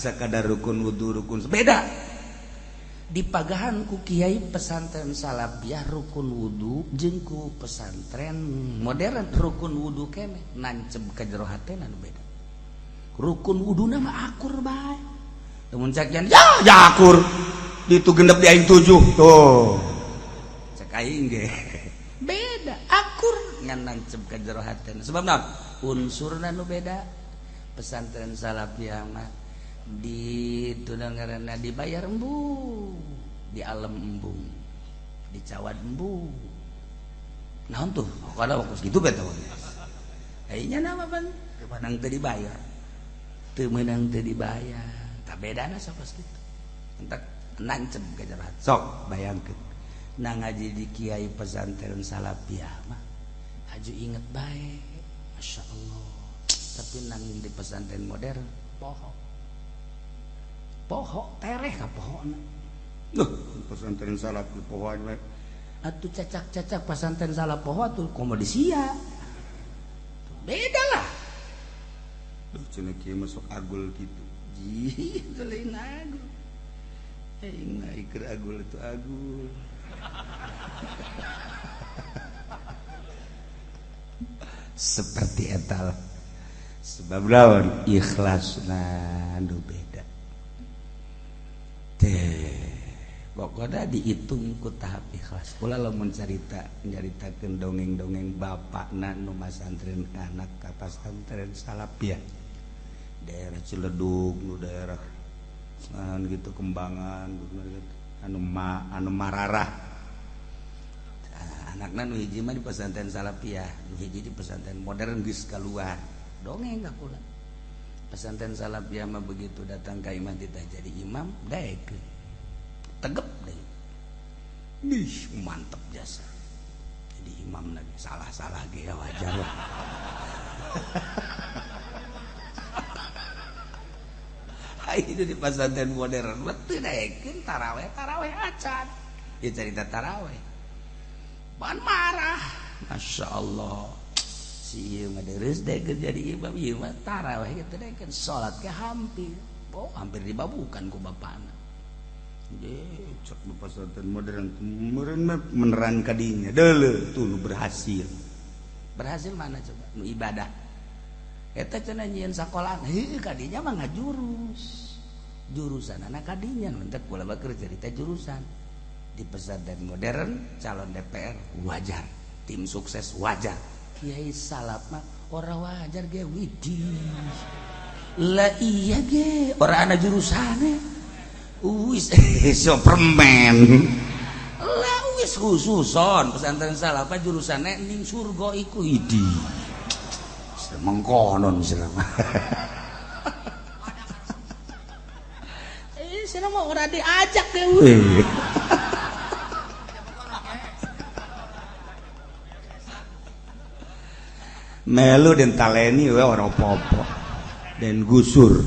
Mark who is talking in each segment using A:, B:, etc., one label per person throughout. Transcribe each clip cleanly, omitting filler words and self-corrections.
A: Sakadar rukun wudu, rukun beda dipagahan ku kiai pesantren Salafiyah rukun wudu jeung ku pesantren modern rukun wudu keneh nancep ka jero hatena nu beda. Rukun wuduna mah akur bae. Lamun cek ya ya akur ditu genep di aing 7 tuh. Cek aing ge beda akur ngan nancep ka jero hatena. Sebab naon? Unsurna nu beda. Pesantren Salafiyah mah di tunang ngaranna dibayar embung, di alam embung, dicawat embung. Naon tuh? Kada waktu gitu beta. Kayaknya nama ban teu meunang teu dibayar. Teu meunang teu dibayar. Tah bedana sok kitu. Entak nancep ka jero hati. Sok bayangkeun. Nah ngaji di kiai pesantren Salafiyah mah haju inget bae. Masya Allah. Tapi nang di pesantren modern poho. Poho tereh ka pohona. Duh, pesantren salaf poho we. Atuh cacak-cacak pesantren salaf poho atuh komo di sia. Beda lah. Duh, cenah kieu masuk agul kitu. Ji, itu lain agul. Aing mah iker agul itu agul. Seperti eta lah. Sebab lawan ikhlasna nu beda. Teh, pokoknya dihitung ku tahap ikhlas. Kula lamun carita nyaritakeun dongeng-dongeng bapakna nu masantren anak ka pesantren Salafiyah. Daerah Ciledug, nu daerah naon gitu Kembangan, anu ma anu mararah. Anakna nu hiji mah di pesantren Salafiyah, nu hiji di pesantren modern geus kaluar. Dongeng ka kula. Pesantren Salafiyah mah begitu datang ka imam titah jadi imam, daekeun. Tegep deh. Ih, mantep jasa. Jadi imam lagi salah-salah ge ya wajar lah. Itu di pesantren modern teu daekeun taraweh, taraweh acan. Ya cerita taraweh. Ban marah. Masya Allah. Si ieu mah dereus daekeun jadi imam, ieu mah taraweh ge teu daekeun, salat ge hampir. Oh, hampir dibabukan ku bapana. Cek pesantren modern meureun mah meneran kadinya deuleu tuh nu berhasil. Berhasil mana coba? Nu ibadah. Eta cenah nyieun sakolaan, heuh kadinya mah ngajurus. Jurusanana kadinya mentek kula bakeur cerita jurusan. Di pesantren modern calon DPR wajar, tim sukses wajar. Kiai salaf mah ora wajar ge widih. Lah iya ge ora ana jurusane. Wis Superman. Lah wis khususon pesantren salaf mah jurusane ning surga iku idi. Mengkonon sira mah. Sira mah ora diajak ge we. Melu den taleni we ora apa-apa. Den gusur.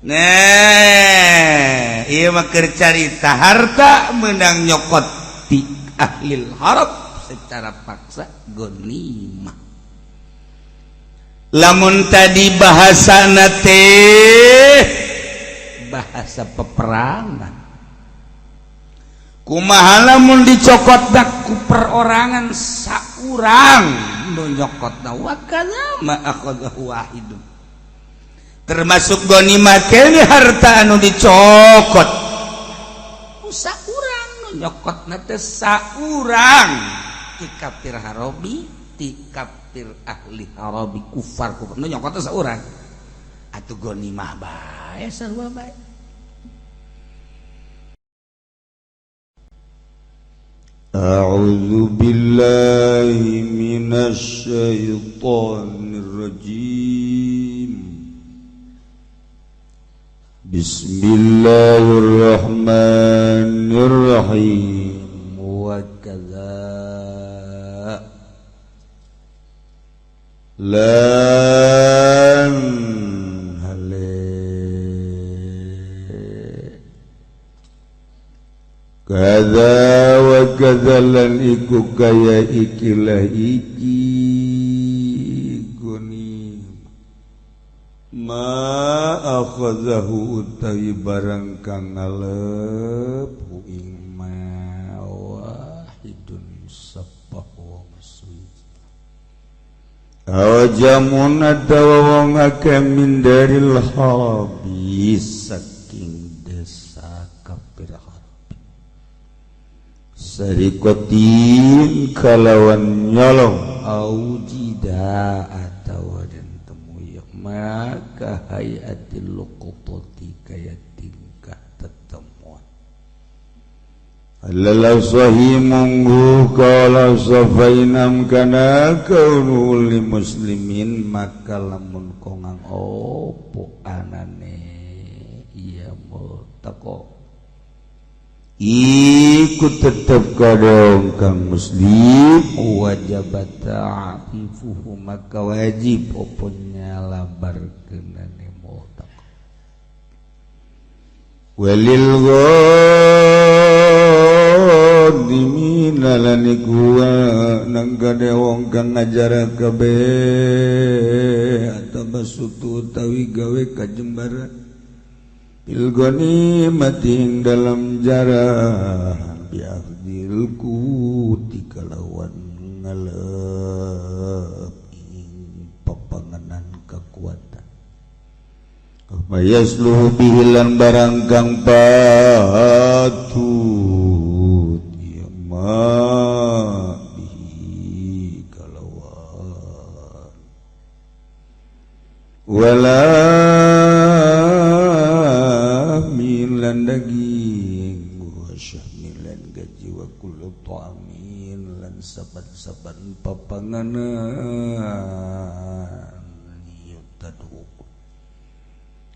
A: Nah, ieu mah keur carita harta meunang nyokot ti ahlil harab secara paksa ghanimah. Lamun tadi bahasana teh bahasa peperangan. Kumaha lamun dicokot ku perorangan saurang nu nyokotna wa kaza ma akhadhahu wahidun. Termasuk ghanimah kene harta anu dicokot ku saurang nu nyokotna teh saurang ti kafir harobi, ti kafir ahli harabi, kufar kufar nu nyokotna saurang atuh ghanimah bae sarua bae.
B: A'udzu billahi minasy syaithanir rajim. Bismillahirrahmanirrahim.
A: Wa kadza
B: lan hale kadza wa kadza lan iku kaya ikilah iki goni Ma akhadhahu utawi barang kang ngalep ing ma wahidun sapa wong suci awajamun atawa wong akeh min daril harabi saking desa kafir harabi sarikotin kalawan nyolong aujida atawa den temu maka hayatil luqutati kaya tingkah tetemuan alalau sahi munggu kala safainam kana kaunu li muslimin maka lamun kongang opo anane iya mutako iku tetep kadang kang muslim wajib ta'fifuhu maka wajib opo nyalabarkeunane mutako walil ghanimina lan iku nang gade wong kang ngajara kabeh atawa sutu utawi gawe kajembaran bil ghanimati ing dalam jarah biakhdil kuti kalawan ngalep ing pepanganan kekuatan mayasluhu bihi lan barang kang patut ya ma bihi kalawan wala lan daging wa syahmin lan gaji wa kullu ta'amin lan saban-saban papanganan yutadu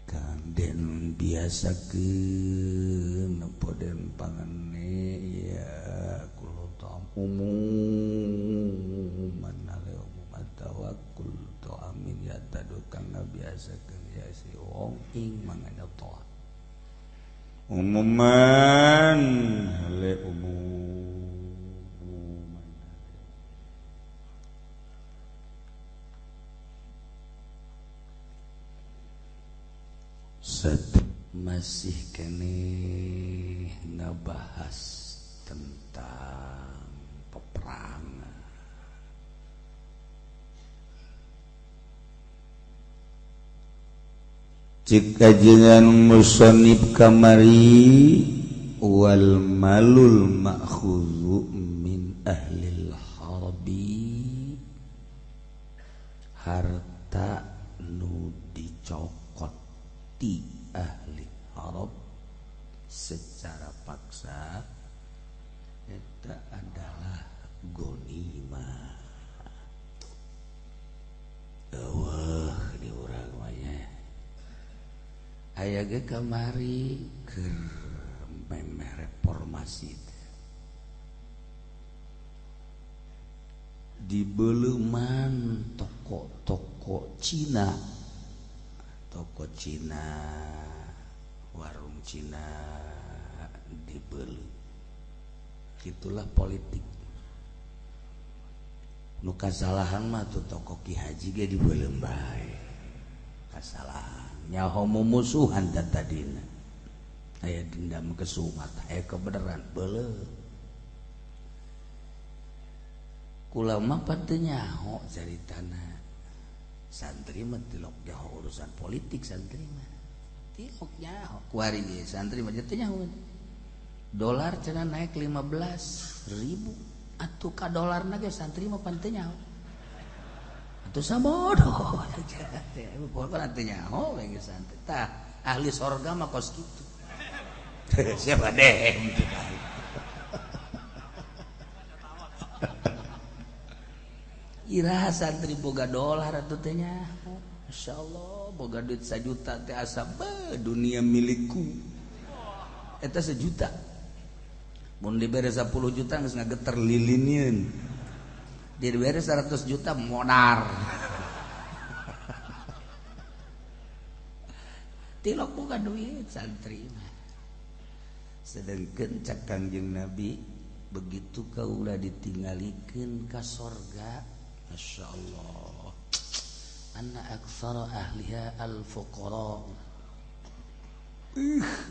B: kang den biasakeun apa den pangane ya kullu ta'am umuman ale umum atawa kullu ta'amin yutadu kang biasakeun ya si wong ing mangan ta'am umuman hale umuman set masih kene ngabahas tentang peperangan. Cik kajengan musonib kamari wal malul ma'khudhu min ahlil harbi harta nu dicokot ti ahli harab secara paksa eta adalah ghanimah. Eueuh di urang mah nya aya ge kamari keur memeh reformasi di beleuman toko-toko Cina, toko Cina, warung Cina dibeli. Itulah politik. Nu kasalahan mah tuh toko Ki Haji ge dibeuleum bae. Kasalahan nyaho mumusuhan tadina. Aya dendam kesumat, aya kebenaran beuleum. Kula mah pan teu nyaho caritana. Santri mah tilok nyaho urusan politik santri mah. Tilok nyaho kuari ge santri mah teu nyaho. Dolar cenah naik 15.000 atuh ka dolarna ge santri mah pan teu nyaho. Atuh sabodoh pokona teu nyaho we ge santri. Tah ahli sorga mah kos kitu. Siapa deh iraha santri boga dolar atuh teh nyaho. Masyaallah boga duit 1 juta teh asa be dunia milikku. Eta 1 juta. Mun dibere 10 juta geus ngageter lilinieun. Dibere 100 juta modar. Tilok boga duit santri mah. Sedengkeun cak Kangjeng Nabi begitu kaula ditinggalikeun ka sorga, masyaallah.
A: Anna aktsara ahliha al-fuqara.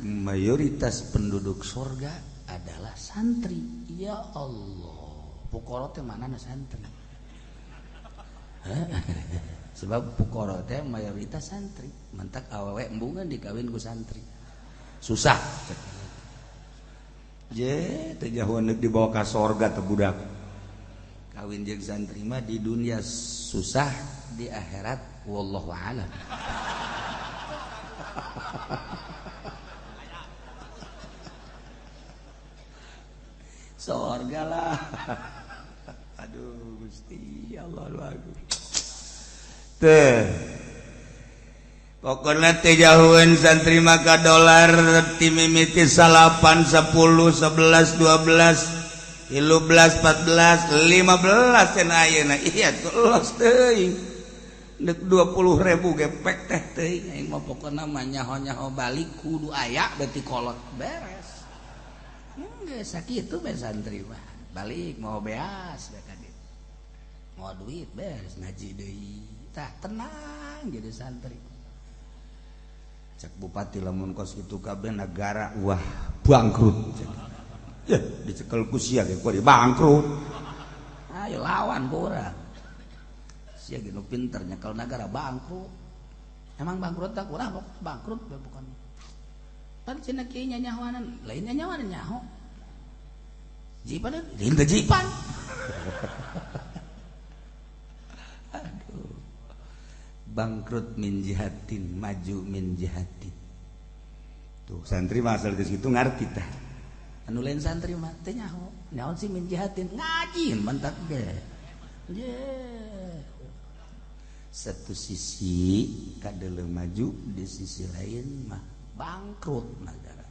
A: Mayoritas penduduk surga adalah santri. Ya Allah, fuqara teh manana santri? Sebab fuqara teh mayoritas santri. Mentak awewe embungan dikawin ku santri. Susah. Je, teh jahoan dibawa ka sorga teh budak. Kawin jeung santri mah di dunia susah, di akhirat wallahu a'lam. Sorga lah. Aduh Gusti Allah agung. Teh. Pokoknya teh jauhan santri maka dolar ti mimiti 8, 10, 11, 12, 13, 14, 15 cenah ayeuna. Iya los teuing. Deuk 20.000 gepek teh teuing aing mah pokona mah nyaho-nyaho balik kudu aya beuti kolot beres. Geus sakitu bae santri mah. Balik mau beas bae ka dieu. Mau duit beres ngaji deui. Tah tenang jadi santri. Cek bupati lamun kos kitu kabeh negara wah bangkrut. Ya dicekel ku sia ge kuari bangkrut. Ayo lawan ku urang. Sia ge nu pinter nyekel nagara bangkrut. Emang bangkrut tak urang bangkrut bae bukan. Pan cenah kieu nyanyahoanan, lain nyanyahoanan nyaho. Jipan lain teh jipan. Aduh. Bangkrut min jihatin, maju min jihatin. Tuh santri mah asal geus kitu ngarti tah. Anu lain santri mah teh nyaho. Naon sih min jihatin? Ngaji mantak ge. Ye. Satu sisi kadeuleu maju, di sisi lain mah bangkrut negara.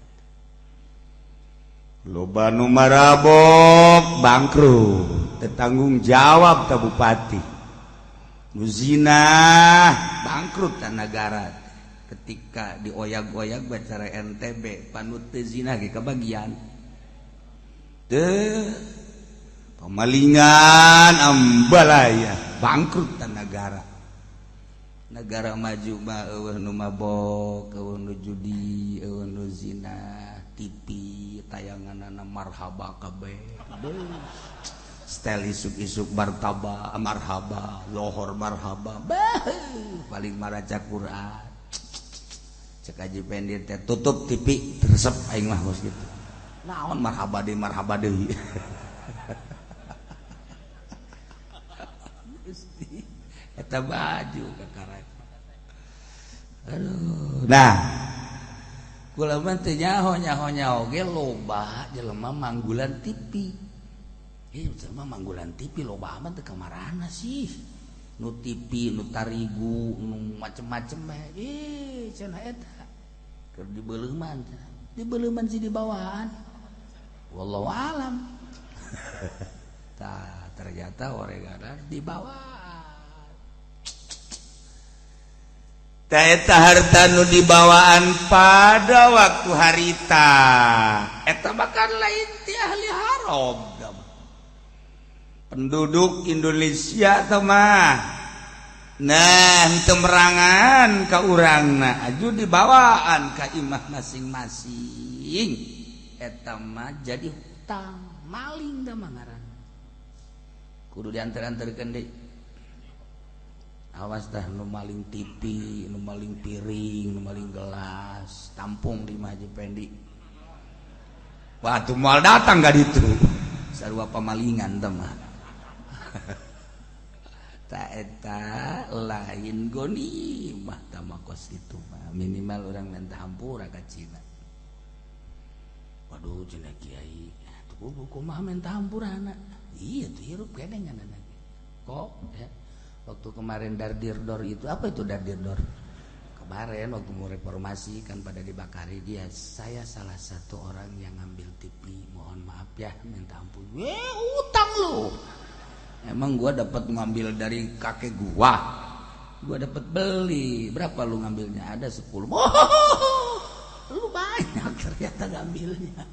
A: Loba nu marabok bangkrut, teu tanggung jawab ka bupati. Nu zina bangkrut ka negara. Ketika dioyag-oyag bacara NTB panut teu zina ge kabagian. Teu pemalingan ambalaya bangkrut ka negara. Negara maju mah eueuh nu mabok, eueuh nu judi, eueuh nu zina, TV tayanganana marhaba kabeh. Setel isuk-isuk martaba, marhaba, lohor marhaba, bah paling maraca Quran. Cek Haji Pendi teh tutup TV resep aing mah bos gitu. Naon marhaba deui marhaba deui. Gusti eta baju kakara. Aduh. Nah, kula mah teu nyaho-nyaho oge loba jelema manggulan TV. Jelema manggulan TV loba amat teu kamarana sih. Nu TV, nu tarigu, nu macem-macem bae. Ih, cenah eta. Keur dibeuleman cenah. Dibeuleman sih di bawahan. Wallahu alam. Tah, ternyata oregana di bawah. Eta harta nu dibawaan pada waktu harita eta bahkan lain ti ahli haram penduduk Indonesia teh mah. Nah henteu merangan ka urangna aju dibawaan ka imah masing-masing eta mah jadi hutang maling da mah ngaran kudu diantar-antarkeun deui. Awas dah nu maling TV, nu maling piring, nu maling gelas, tampung di Haji Pendi. Wah, tuh moal datang gak ditu. Sarua pamalingan teh mah. Ta eta lain goni mah tah mah kos kitu mah. Minimal urang minta hampura ka Cina. Waduh cenah kiai, tuh kumaha minta hampurana? Iya tuh hirup keneh nganana. Kok ya. Waktu kemarin dardirdor itu apa itu dardirdor? Kemarin waktu mau reformasi kan pada dibakari dia. Saya salah satu orang yang ngambil TV, mohon maaf ya, minta ampun. Utang lu. Emang gua dapat ngambil dari kakek gua. Gua dapat beli. Berapa lu ngambilnya? Ada 10. Oh, lu banyak ternyata ngambilnya.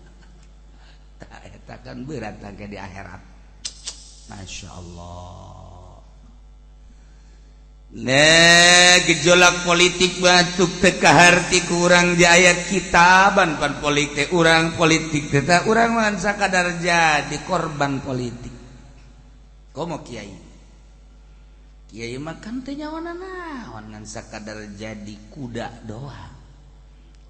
A: Eta kan berat kayak di akhirat. Masya Allah. Nah, gejolak politik batuk teu kaharti ku urang di ayat kitaban pan politik urang politik teh urang mah sakadar jadi korban politik. Komo kiai. Kiai mah kan teu nyawana naon ngan sakadar jadi kuda doang.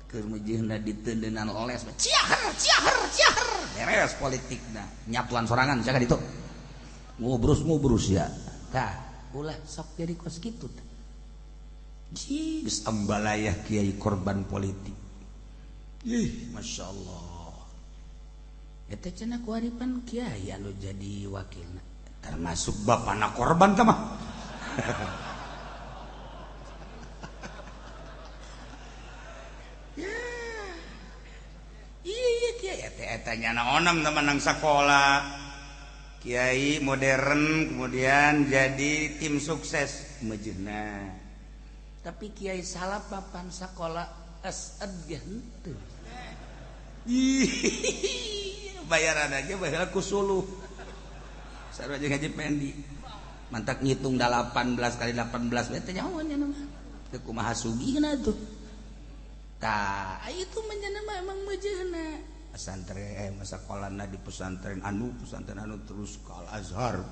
A: Keur meujeuhna diteundeunnan oles ciaher ciaher ciaher beres politikna nyatuan sorangan sia ka ditu. Ngobrus-ngobrus ya. Tah ulah sok jadi kos kitu. Geus ambalayah kiai korban politik. Ih, Masya Allah. Eta cenah kuaripan kiai anu jadi wakilna. Termasuk bapana korban teh mah. Iya kiai eta eta nyana onam teman nang sakola. Kiai modern kemudian jadi tim sukses mejena. Tapi kiai salaf papan sakola esed ge henteu. Bayaran aja baheula ku suluh. Sarua jeung Haji Pendi. Mantak ngitung 18 kali 18 we teh nyaho nya mah. Teu kumaha sugihna tuh. Tah, itu mah emang mejena. Pesantren masa sekolahna di pesantren anu terus ke Al Azhar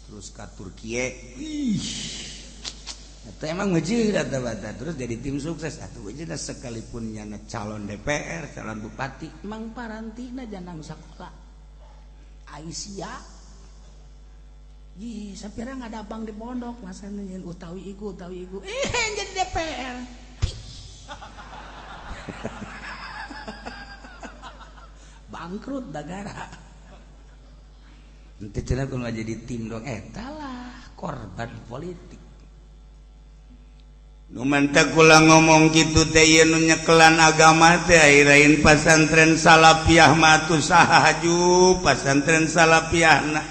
A: terus ke Turkiye ih eta emang meujeun eta bata terus jadi tim sukses atuh meujeun sekalipun nyana calon DPR calon bupati emang parantina janang sakola Aisyah ih sapira ngadabang di pondok masana nyeun utawi iku jadi DPR. Bangkrut negara. Nanti cenah kudu jadi tim dong eta lah korban politik. Nu mantak kula ngomong kitu teh ieu nu nyekelan agama teh lain pasantren salafiyah mah atuh saha haju pasantren salafiyahna.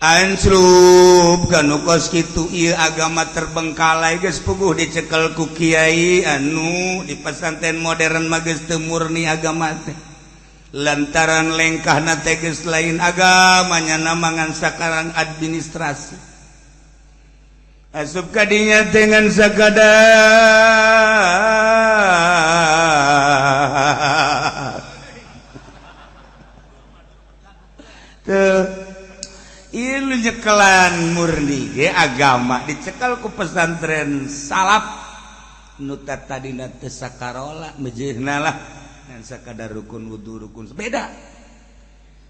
A: Ancrub kanu kos kitu ieu agama terbengkalai geus puguh dicekel ku kiai anu di pesantren modern mah geus teu murni agama teh. Lantaran lengkahna teh geus lain agamanya namangan sakarang administrasi asup kadinya dengan sakadar teu ieu nyekelan murni ge agama dicekel ku pesantren salaf nu tadina teu sakarola meujeuhna lah sakadar rukun wudu rukun beda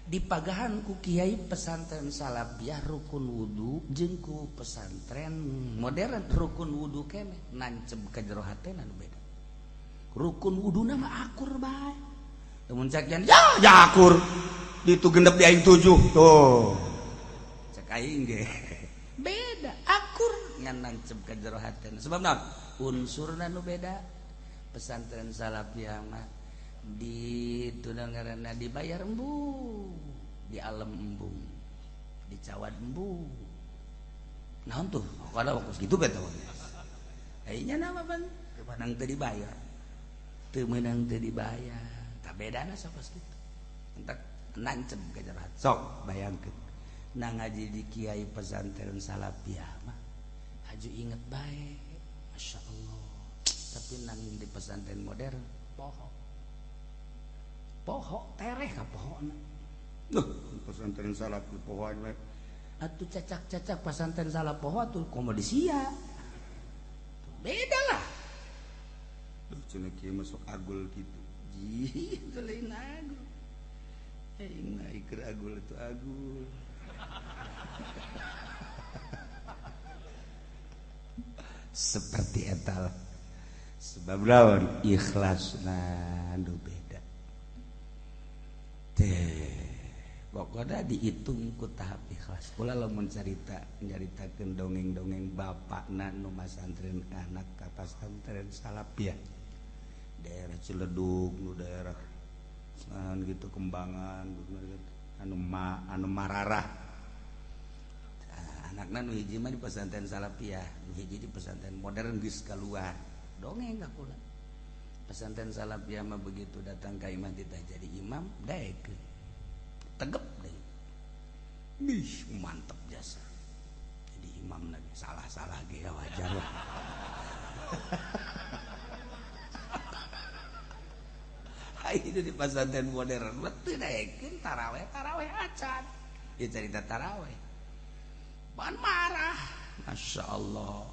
A: dipagahan ku kiai pesantren salafiyah rukun wudu jeung ku pesantren modern rukun wudu keneh nancep ka jero hatena nu beda rukun wuduna mah akur bae lamun cak ya ya akur ditu genep di aing 7 tuh cek aing ge beda akur ngan nancep ka jero hatena sebab naon unsurna nu beda pesantren salafiyah mah di tunang ngaranna dibayar embung di alam embung dicawat embung naon tuh kada waktu gitu beta kayaknya nama ban teu meunang teu dibayar teu meunang teu dibayar tah bedana sok kitu entak nancep ka jero sok bayangkeun na ngaji di kiai pesantren salafiyah mah haju inget bae masyaallah tapi nang di pesantren modern poho poho tereh ka pohona. Duh, pesantren salaf poho we. Atuh cacak-cacak pesantren salaf poho atuh komo di sia. Beda lah. Duh, cenah kieu masuk agul kitu. Jih, itu lain agul. Aing mah iker agul itu agul. Seperti eta lah. Sebab lawan ikhlasna nu beda. Pokoknya dihitung ku tahap ikhlas. Kula lamun carita nyaritakeun dongeng-dongeng bapakna nu masantren anak ka pasantren salafiyah. Daerah Ciledug, nu daerah gitu Kembangan, anu ma anu Mararah. Anakna nu hiji mah di pesantren salafiyah, nu hiji di pesantren modern geus kaluar. Dongeng ka kula. Pesantren salafiyah mah begitu datang ka imah titah jadi imam daekeun tegep deui. Ih, mantep jasa. Jadi imam lagi salah-salah ge ya wajar lah. Itu di pesantren modern betul daekeun taraweh taraweh acan. Ya cerita taraweh. Ban marah. Masya Allah.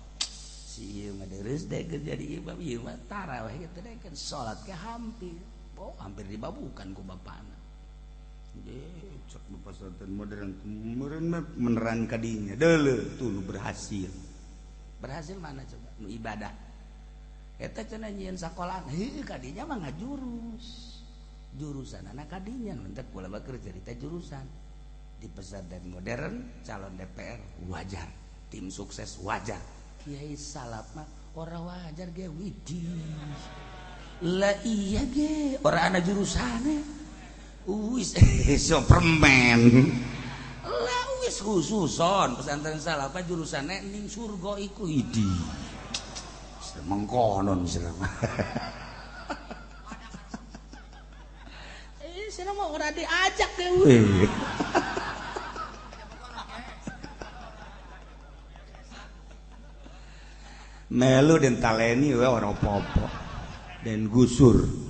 A: Si ieu mah dereus daekeun jadi imam, ieu mah taraweh kitu daekeun salat ge hampir. Oh, hampir dibabukan ku bapana. Cek pesantren modern meneran kadinya deuleu tuh nu berhasil. Berhasil mana coba? Nu ibadah. Eta cenah nyieun sakolaan, heuh kadinya mah ngajurus. Jurusan anak kadinya mentek kula bakeur cerita jurusan. Di pesantren modern calon DPR wajar, tim sukses wajar. Kiai salaf mah ora wajar ge widih. Lah iya ge, ora ana jurusane. Wis permen lah wis khususon pesantren salaf jurusannya ning surga iku idi mengkonon sira sira mah ora diajak ge we. Melu den taleni we ora apa-apa den gusur.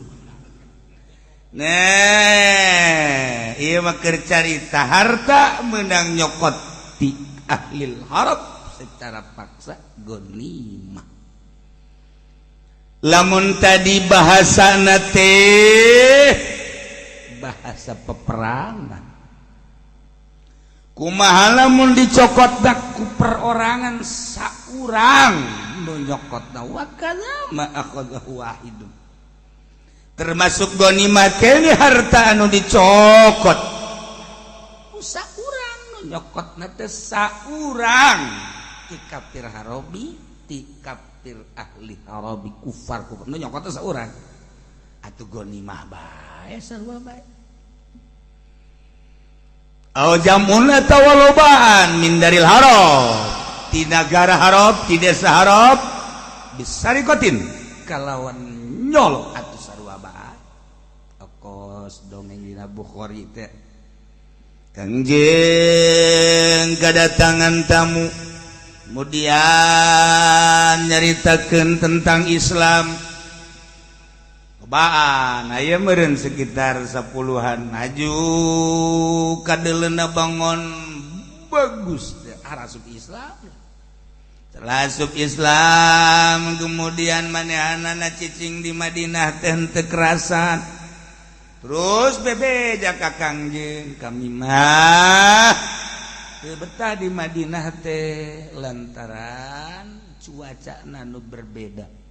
A: Nah, ieu mah keur carita harta meunang nyokot ti ahlil harab secara paksa ghanimah. Lamun tadi bahasana teh bahasa peperangan. Kumaha lamun dicokot ku perorangan saurang nu nyokotna wa kana ma akhadhahu wahidun. Termasuk ghanimah kene harta anu dicokot saurang nu nyokotna teh saurang ti kafir harobi ti kafir ahli harobi kufar kufar nu nyokotna saurang atuh ghanimah bae sarua bae. Au jamun atawa lobaan min daril harob ti nagara harob ti desa harob bisarikotin kalawan nyolok atuh sarua bae. Kos dongeng dina Bukhari teh Kangjeng kedatangan tamu kemudian nyaritakeun tentang Islam. Lobaan aya meureun sekitar 10-an maju kadeleuna bangon bagus teh arasup Islam. Terasup Islam kemudian manehanana cicing di Madinah teh henteu kerasan. Terus bebeja ka Kangjeng kami mah teu betah di Madinah teh lantaran cuaca nu berbeda.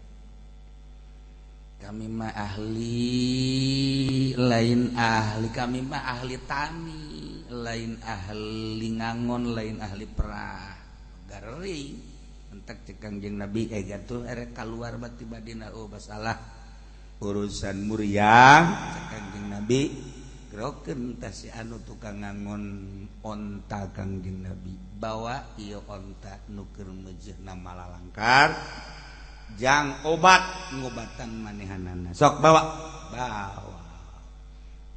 A: Kami mah ahli lain ahli, kami mah ahli tani, lain ahli ngangon, lain ahli perah. Garering entek cek Kangjeng Nabi gatuh erek kaluar bati Madinah oh masalah urusan muriang cek Kangjeng Nabi gerokeun tah si anu tukang ngangon onta Kangjeng Nabi bawa ieu onta nu keur meujeuhna malalangkar jang obat ngobatan manehanana sok bawa bawa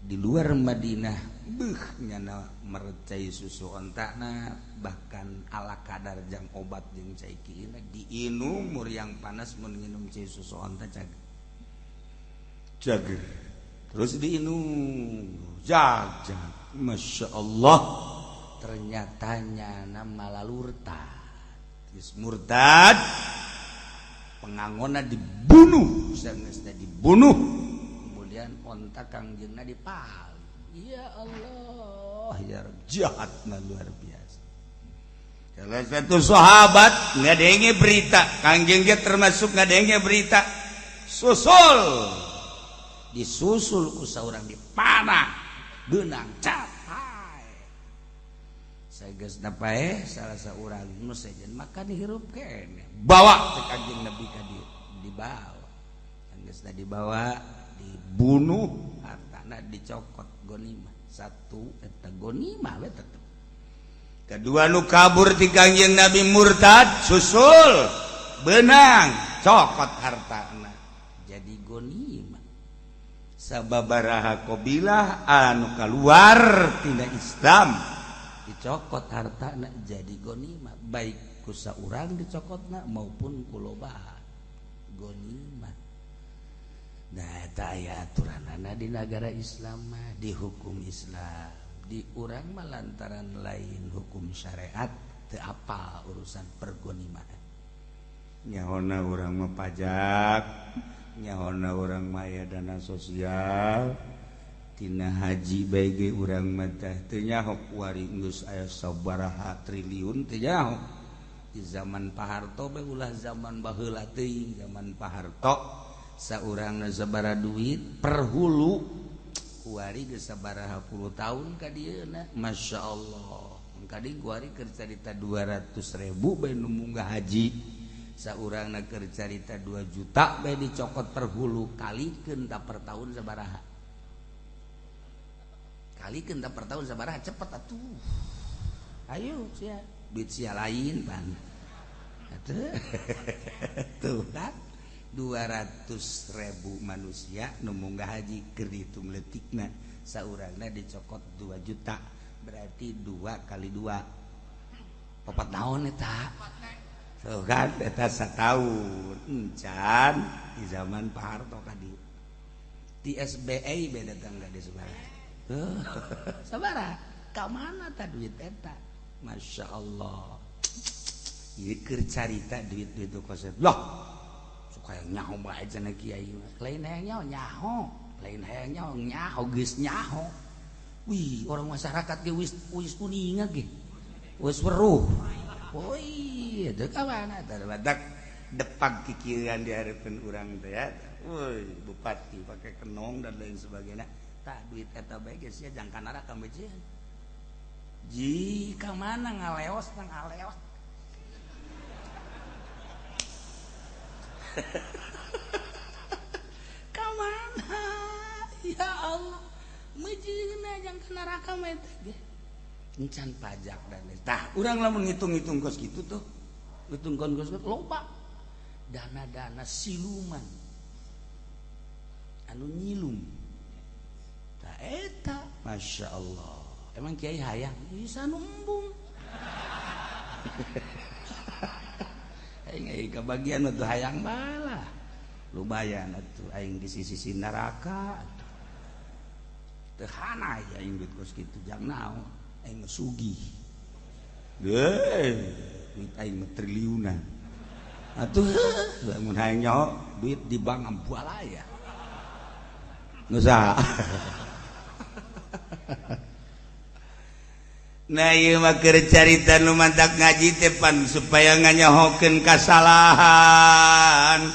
A: di luar Madinah beuh nyana mercai susu ontana bahkan ala kadar jang obat jeung cai kieu diinum muriang panas mun nginum cai susu onta cag jager terus diinum jag jag Masya Allah ternyata nyana malah murtad. Geus murtad pengangona dibunuh sangesna dibunuh kemudian onta kangjengna dipal. Ya Allah ya jahatna luar biasa. Salah satu sahabat ngadenge berita kangjeng ge termasuk ngadenge berita susul disusul ku saurang dipanah beunang capai sageus paeh salah saurang nu sejen maka dihirup keneh bawa teh Kangjeng Nabi ka dieu dibawa geus dibawa dibunuh hartana dicokot ghanimah satu eta ghanimah we tetep. Kedua nu kabur ti Kangjeng Nabi murtad susul benang cokot hartana jadi ghanimah. Sababaraha qabilah anu keluar tina Islam Dicokot hartana jadi ghanimah, baik ku saurang dicokotna maupun ku loba ghanimah. Nah eta aya aturanana di negara Islam mah, di hukum Islam. Di urang mah lantaran lain hukum syariat teu apa urusan pergonimahan.
C: Nyahona urang mah pajak, nyahona urang mah aya dana sosial, tina haji bae ge urang mah teh teu nyaho kuari geus aya sabaraha triliun teu nyaho. Di zaman Pak Harto bae ulah zaman baheula teuing, zaman Pak Harto saurangna sabaraha duit per hulu kuari geus sabaraha puluh tahun ka dieuna, Masya Allah. Kadi kuari keur carita 200.000 bae nu munggah haji, saurangna keur carita 2 juta bae dicokot per hulu, kalikeun ta per tahun sabaraha, kalikeun ta per tahun sabaraha, cepet atuh. Ayo sia duit sia lain pan atuh. Tuh kan 200.000 manusia nu munggah haji keur dihitung leutikna saurangna dicokot 2 juta, berarti 2 kali 2 4 naon eta. Tuh kan eta sataun encan di zaman Pak Harto kadi di SBA beda tangga di sabaraha. Sabaraha ka mana ta duit eta, Masya Allah. Ieu keur carita duit-duit kosep loh suka yang nyaho bae cenah kiai mah, lain hayang nyaho nyaho, lain hayang nyaho nyaho geus nyaho. Wih, orang masyarakat ge wis wis kuninga ge wis weruh. Woi, itu kawana tah badak depak kikieuan di hareupeun urang teh ya. Woi, bupati pakai kenong dan lain sebagainya. Tah duit eta bae geus sia jangka neraka becieun. Ji ka mana ngaleos nang ngaleos. Ka mana? Ya Allah, meujeuhna jangka neraka mah eta ge. Encan pajak dan lain. Tah, urang lamun ngitung-ngitung kos kitu tuh. Ngitung kos kitu loba. Dana-dana siluman. Anu nyilum. Tah eta, Masya Allah. Emang kiai hayang bisa numbung. Aing aing kabagian atuh hayang balah. Lumayan atuh aing di sisi neraka atuh. Teu hanai aing duit kos kitu jang naon. Aing mah sugih. Deuh, duit aing mah triliunan. Atuh lamun hayang nyaho duit di bank ambualaya. Nu saha? Nah ieu mah keur carita nu mantak ngaji teh pan supaya nganyahokeun kasalahan.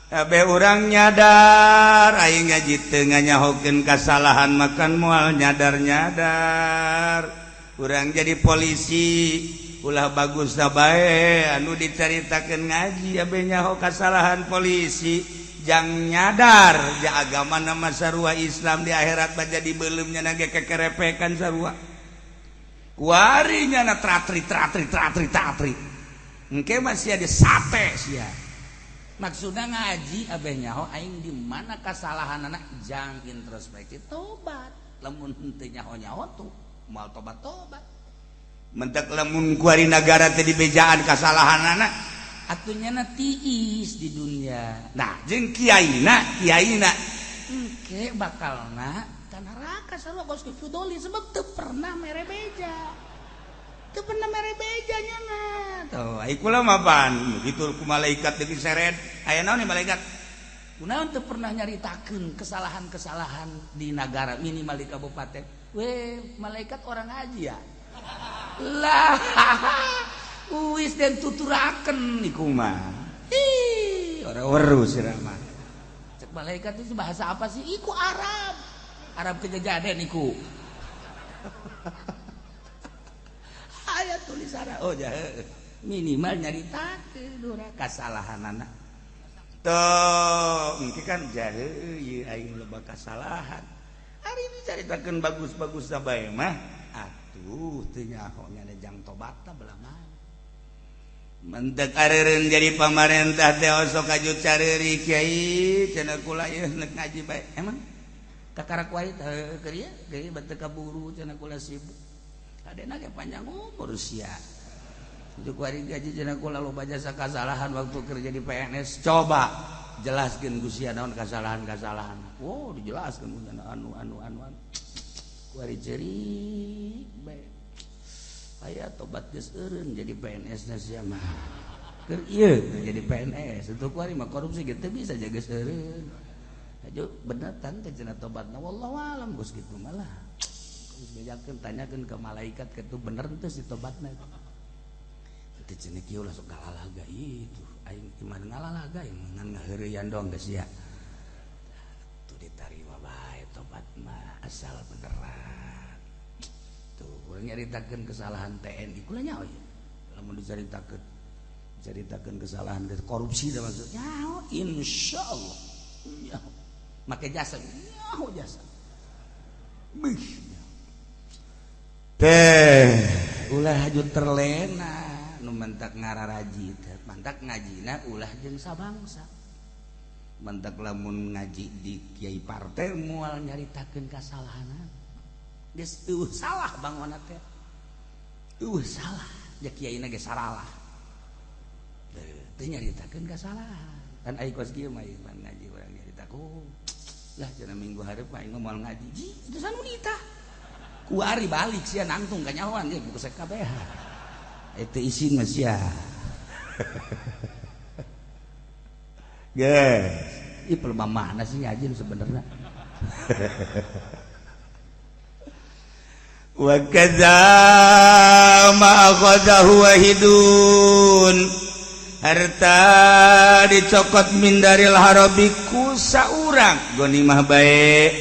C: Kabeh urang nyadar aing ngaji teu nganyahokeun kasalahan makan moal nyadar-nyadar. Urang jadi polisi ulah bagus bae anu dicaritakeun ngaji abe nyaho kasalahan polisi jang nyadar ja agama nama sarua Islam di akhirat mah jadi beuleum nya ge kekerepekan sarua. Kuari nya na tratri tratri tratri tratri. Engke mah sia di sate sia. Maksudna ngaji abeh nyaho aing di mana kasalahan anak jang introspeksi tobat. Lamun henteu nyaho-nyaho tuh moal tobat-tobat. Mentek lamun kuari nagara teh dibejaan kasalahan anak atuh nya tiis di dunia. Nah jeung kiaina kiaina engke bakalna ka neraka sarua kos fudoli sebab teu pernah mere beja. Teu pernah mere beja nya na. Tuh, ai kula mah pan gitu ku malaikat deui seret. Aya naon nih malaikat? Kunaon teu pernah nyaritakeun kesalahan-kesalahan di nagara minimal di kabupaten. Weh, malaikat orang haji ya. Lah, wis den tuturaken niku mah. Ih, ora weruh sirah mah. Cek malaikat itu bahasa apa sih? Iku Arab. Arab kejajaden niku. Aya tulisan oh jahe. Minimal nyaritakeun urang kasalahanana. Tuh, engke kan jahe ieu aing loba kasalahan. Ari dicaritakeun bagus-bagus bae mah. Atuh teu nyaho nya jang tobatna belah mana. Mentek areureun jadi pamarentah teh osok aju careuri kiai cenah kula ieu neuk ngaji bae. Emang kakara kuai teh keur ieu geuy batu kaburu cenah kula sibuk.
A: Adena ge panjang umur sia. Itu kuari gaji cenah kula loba jasa kasalahan waktu kerja di PNS. Coba jelaskeun ku sia naon kasalahan-kasalahan. Oh, dijelaskeun ku anu anu anu anu. Kuari ceurik bae. Aya tobat geus eureun jadi PNS na sia mah. Keur ieu jadi PNS itu kuari mah korupsi gitu bisa jaga eureun. Aja bener tante cenah tobatna, wallahu alam geus kitu malah. Geus bejakeun, tanyakeun ke malaikat kitu, bener teu si tobatna. Teu cenah kieu lah, sok ngalalaga itu. Aing gimana ngalalaga aing ngan ngaheureuyan dong geus ya. Tuh ditarima bae tobat mah asal beneran. Tuh urang nyaritakeun kesalahan TNI kula nyaho ya. Lamun dicaritakeun, ceritakeun kesalahan korupsi dah maksudnya nyaho, insyaallah nyaho. Make jasa nyaho jasa. Bih. Teh ulah haju terlena nu mentak ngararaji teh, mantak ngajina ulah jeung sabangsa. Mantak lamun ngaji di kiai partai moal nyaritakeun kasalahanan. Geus eueuh salah bangona teh. Eueuh salah, ja kiaina ge saralah. Teu nyaritakeun kasalahan. Kan ai kos kieu mah ieu ngaji urang nyaritakeun. Lah cenah minggu hareup mah aing moal ngaji. Ji, itu sanunita. Kuari balik sia nangtung kanyahoan ge buku kabeh. Itu isin mah sia. Guys, ih pelebah mana sih ngaji sebenarnya?
C: Wa kadza ma akhadahu wahidun, harta dicokot min daril harabi ku saurang ghanimah bae.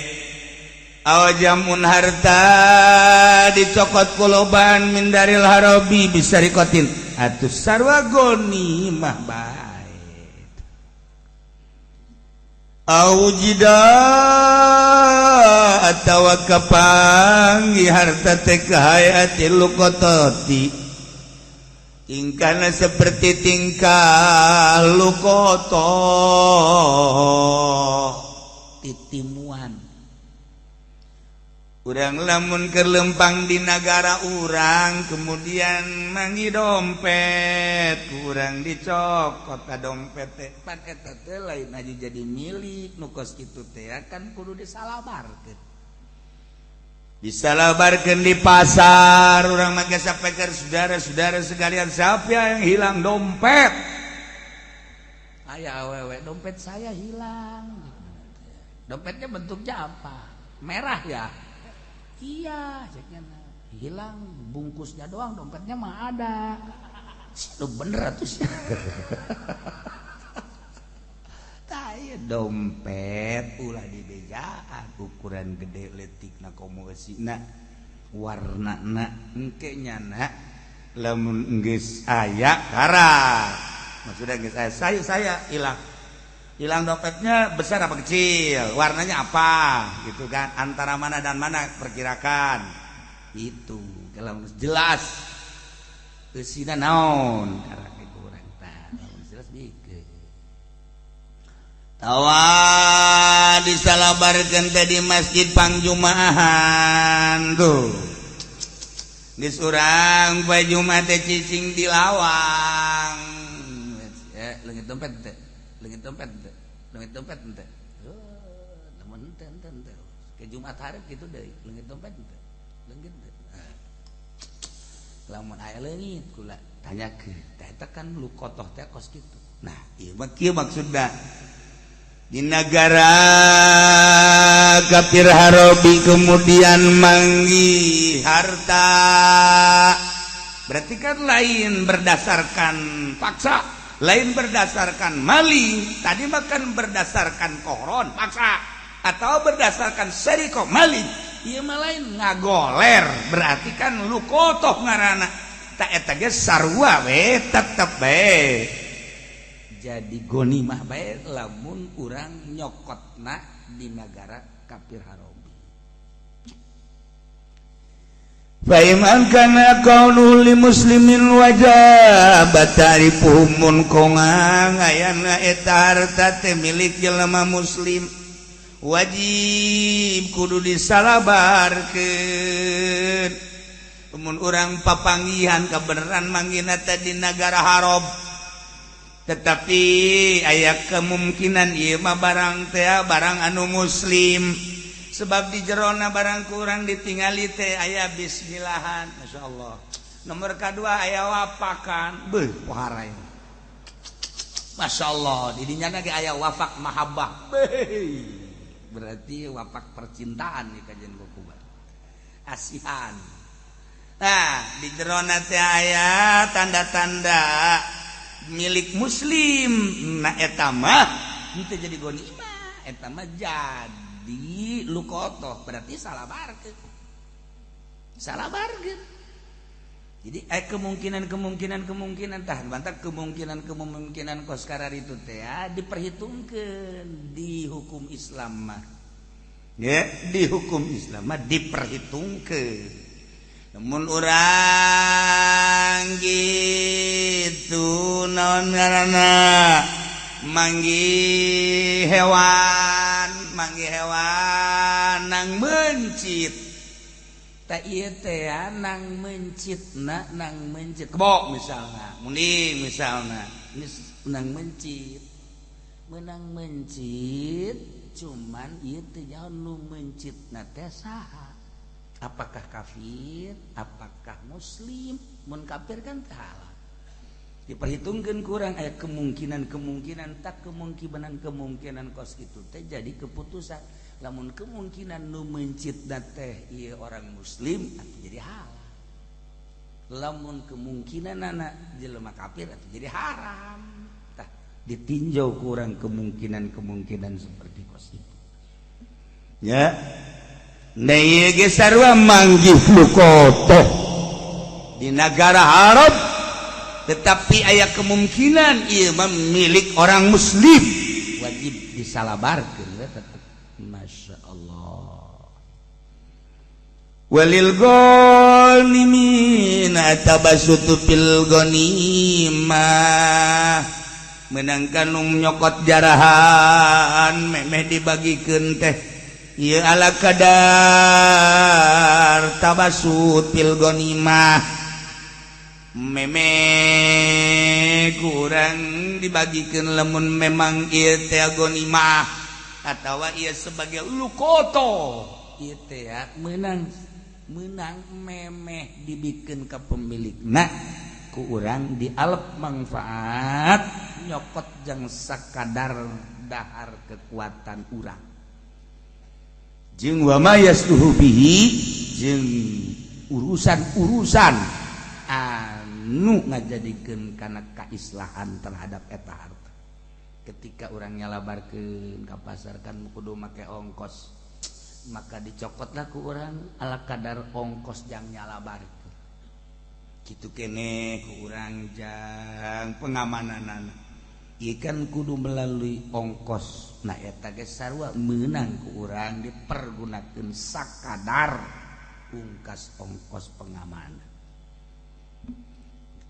C: Aw jamun, harta dicokot kuloban min daril harabi bisarikotin atuh sarwa ghanimah bae. Aujida atawa kapanggih harta teh kahayati luqatati, tingkahna seperti tingkah luqata,
A: titimuan.
C: Urang lamun keur lempang di nagara urang, kemudian manggih dompet kurang dicokot ka dompet teh,
A: pan eta teh lain aja jadi milik nu kos kitu teh kan kudu disalabarkeun.
C: Disalabarkeun di pasar urang mah sapeker, saudara-saudara sekalian, siapa yang hilang dompet?
A: Aya awewe, dompet saya hilang. Dompetnya bentuknya apa? Merah ya? Iya, ceknya hilang bungkusnya doang, dompetnya mah ada. Lu bener atuh sih.
C: Tah dompet ulah dibejaan ukuran gede leutikna komo eusina warnana engke nyana lamun geus aya karak maksudnya geus aya saya hilang hilang dompetnya besar apa kecil, warnanya apa gitu kan, antara mana dan mana perkirakan
A: itu. Kalau jelas eusina naon karak kurang tah jelas bikeun.
C: Tawa disalabarkeun teh di masjid pangjumaahan tuh. Geus urang poe Jumat teh cicing di lawang.
A: Ya, leungit dompet teh. Leungit dompet teh. Leungit dompet teh. Lamun teh teh teh. Ke Jumat hareup kitu deui, leungit dompet teh. Leungit teh. Lamun aya leungit kula tanyakeun. Teh eta kan luqatah teh kos kitu.
C: Nah, ieu mah kieu maksudna. Di negara kafir harobi kemudian manggih harta, berarti kan lain berdasarkan paksa, lain berdasarkan maling tadi, makan berdasarkan koron paksa atau berdasarkan seriko maling. Ieu mah lain ngagoler, berarti kan luqatah ngaranna. Tak eta ge sarua we, tetep we
A: jadi gonimah bae lamun urang nyokotna di negara kafir harobi.
C: Faiman kana kaunu li muslimin wajib ta'rifuhum, mun kongang ayana eta harta teh milik jelema muslim, wajib kudu disalabarkeun. Mun urang papanggihan kebenaran manggihna teh di negara haram, tetapi aya kemungkinan ieu mah barang teh barang anu muslim, sebab di jerona barang kurang ditingali teh aya bismillahan. Masya Allah. Nomor kedua, aya wapakan. Beuh, pohara. Masya Allah, didinya lagi aya wafak mahabbah. Beuh, berarti wapak percintaan nih kajian kukubat asihan. Nah, di jerona teh aya tanda-tanda milik muslim. Nah, eta mah henteu jadi gonimah, eta mah jadi lukotoh, berarti salah barkeun, salah barkeun. Jadi kemungkinan kemungkinan kemungkinan tahan bantah kemungkinan kemungkinan kos itu teh ya, diperhitungkan di hukum Islam mah ya, di hukum Islam mah diperhitungkan. Namun urang gitu, naon ngaranna, manggih hewan, manggih hewan nang mencit tak ieu teh, nang mencit na, nang mencit kebo misalnya, munding misalnya, nang mencit, menang mencit. Cuman ieu teh nu mencit na teh saha? Apakah kafir, apakah muslim? Mun kafir kan halal. Diperhitungkan kurang aya kemungkinan kemungkinan tak kemungkinan kemungkinan kos itu teh jadi keputusan. Lamun kemungkinan nu mencit teh ieu orang muslim atau jadi halal, lamun kemungkinan anak jelema kafir atau jadi haram. Tah, ditinjau kurang kemungkinan kemungkinan seperti kos itu ya. Sarua manggih lukotoh di negara Arab, tetapi aya kemungkinan ia milik orang muslim, wajib disalabarkan ya, tetap. Masya Allah. Walil ghanimin tabasutu fil ghanimah, menangkan nyokot jarahan memeh dibagikan teh ieu ala kadar tabasut fil ghanimah, meme kurang dibagikan lamun memang ieu teh ghanimah atawa ieu sebagai lukoto ieu teh ya, menang menang memeh dibikin ke pemilik. Nah, ku urang dialep manfaat nyokot jang sakadar dahar kekuatan urang jeung wa yasluhu bihi, jeung urusan-urusan anu ngajadikeun kana kaislahan terhadap eta harta. Ketika urang nyalabarkeun ka pasar kan kudu make ongkos, maka dicokotlah ku urang ala kadar ongkos jang nyalabarkeun kitu kene ku urang jang pengamanan ikan kudu melalui ongkos. Nah, eta ge sarua meunang ku urang dipergunakeun sakadar ungkas ongkos pengamanan.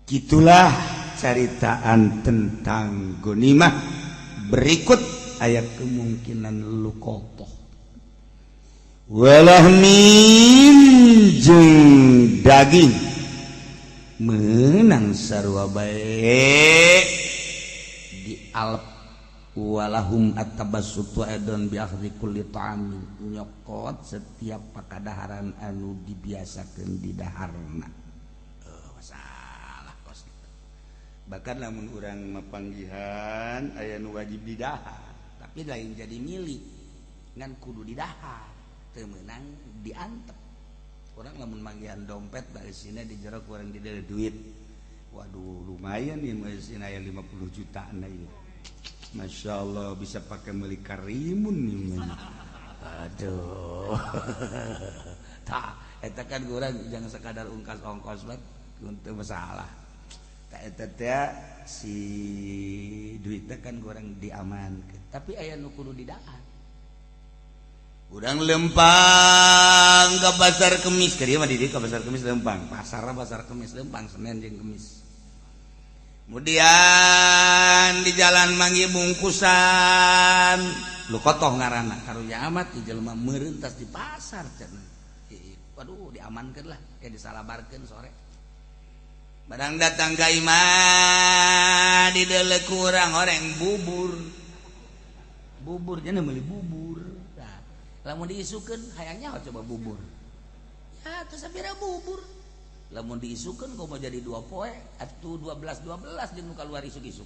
C: Gitulah caritaan tentang gonimah. Berikut ayat kemungkinan lukotoh. Walahmin, jeung daging menang sarua bae di alp. Walahum at-tabassutu aidan bi akhdhi kulli ta'amin, nyokot setiap pakadaharan anu dibiasakeun di daharna. Oh, masalah kos gitu. Bahkan lamun urang mapanggihan aya nu wajib didahar tapi lain jadi milik, ngan kudu didahar, teu meunang diantep. Urang lamun manggihan dompet dari sini di jero kurang di duit, waduh, lumayan nih, mesin aya 50 juta. Nah, iya. Masya Allah, bisa pakai beli karimun nih. Aduh, tak eta kan kurang jangan sekadar ungkas ongkos banget untuk masalah. Tak eta teh si duitnya kan kurang diamankan, tapi aya nu kudu didahar. Urang lempang ke pasar Kemis, ke mah di ke pasar Kemis lempang, pasar pasar Kemis lempang Senin jeung Kemis. Kemudian di jalan manggih bungkusan lukotoh ngaranna, karunya amat di jelema meureun tas di pasar cenah.
A: Waduh, diamankan lah ya, disalabarkeun sore.
C: Barang datang ka imah, didelek kurang orang bubur.
A: Bubur nya meuli bubur. Nah, lamun diisukeun hayangnya coba bubur. Ya terus sapira bubur. Lamun diisukeun kok mau jadi 2 poe atuh, 12 12 jeung nu kaluar isuk-isuk.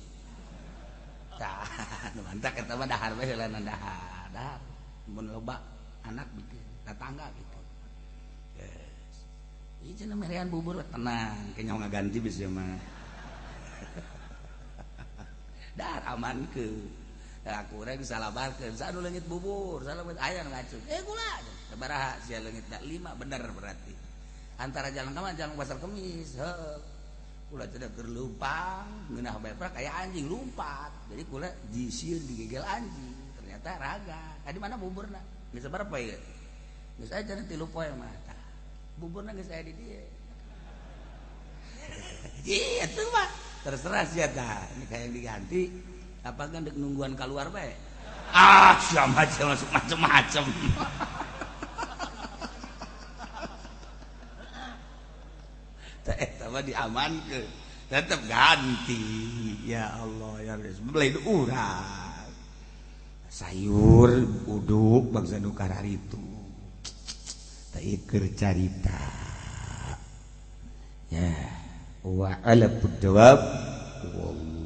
A: Tah, nu mantak eta mah dahar we heula, dahar. Dahar. Mun loba anak bikin, tetangga bikin. Yes. Ieu cenah merean bubur, tenang,
C: kayaknya ngaganti bisa mah.
A: Dahar aman ke. Aku urang salabarkeun, sa anu leungit bubur, salah aya nu ngacung. Eh, gula. Sabaraha sia leungit? Da 5 bener berarti. Antara jalan ka jalan pasar kemis, heuh. Kula cenah keur leumpang, ngeunah bae kayak anjing lompat. Jadi kula jisieun digegel anjing. Ternyata raga. Tadi mana buburna? Geus sabaraha poe ieu? Geus aya cenah 3 poe mah. Tah, buburna geus aya di dieu.
C: Iya tuh mah. Terserah sih tah. Ini kayak yang diganti
A: apa kan dek nungguan keluar bae.
C: Ah, siapa macam masuk macam-macam. Eta mah diamankeun. Tetep ganti. Ya Allah, ya beli urang. Sayur uduk bangsa nu kararitu. Tah keur carita. Ya, wa ala jawab wallahu.